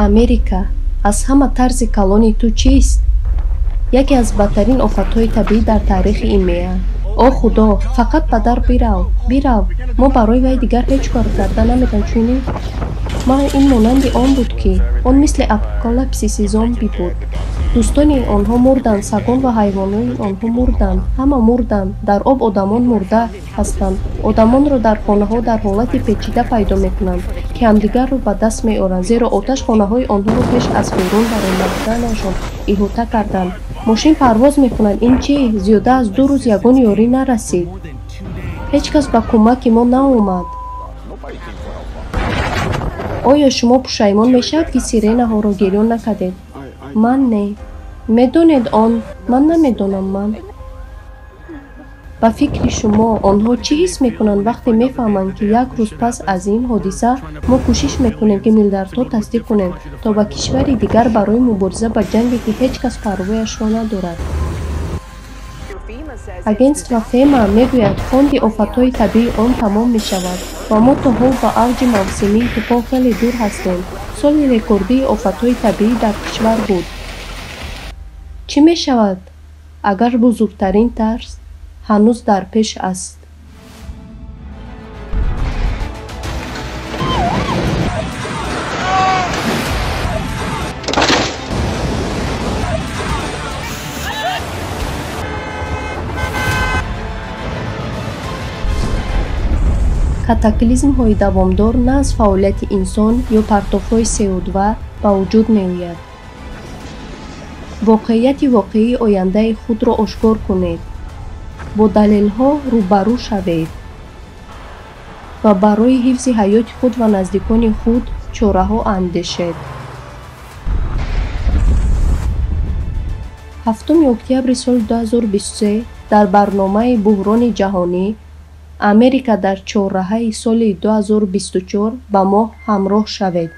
Америка, аз ҳама тарси калони ту чист? Яке аз бадтарин офатҳои табиӣ дар таърихи ин меҳан. О худо, фақат падар бирав, бирав. Мо барои вай дигар ҳеҷ кор карда наметавонем, чунин? Ман ин монанди он буд, ки он мисли апокалипсиси зомби буд. Дӯстони онҳо мурданд, сагон ва ҳайвонони онҳо мурданд, ҳама мурданд. Дар об одамон мурда ҳастанд. Одамонро дар хонаҳо дар ҳолати печида пайдо мекунанд, ки ҳамдигарро ба даст меоранд, зеро оташ хонаҳои онҳоро пеш аз берун баромаданашон иҳота карданд. Мошин парвоз мекунад. Ин чӣ? Зиёда аз 2 рӯз ягон ёрӣ нарасид. Ҳеҷ кас ба кӯмаки мо наомад. Оё шумо пушаймон мешавед, ки сиренаҳоро гирён накардед? Ман не. Медонед он? Ман намедонам ман. Ба фикри шумо, онҳо чӣ ҳис мекунанд вақте мефаҳманд, ки як рӯз пас аз ин ҳодиса мо кӯшиш мекунем, ки миллиардҳо тасдиқ кунем, то ба кишвари дигар барои мубориза ба ҷанге, ки ҳеҷ кас парвояшро надорад? Агентства ФЕМА мегӯяд, фонди офатҳои табиӣ он тамом мешавад ва мо то ҳол ба авҷи мавсимии тӯфон хеле дур ҳастем. Соли рекордии офатҳои табиӣ дар кишвар буд. Чӣ мешавад, агар бузургтарин тарс ҳанӯз дар пеш аст? Катаклизмҳои давомдор на аз фаъолияти инсон ё партовҳои СО2 ба вуҷуд меояд. Воқеияти воқеии ояндаи худро ошкор кунед, бо далелҳо рӯбарӯ шавед ва барои ҳифзи ҳаёти худ ва наздикони худ чораҳо андешед. 7 октябри соли 2023 дар барномаи буҳрони ҷаҳонӣ Америка дар чорраҳаи соли 2024 ба мо ҳамроҳ шавед.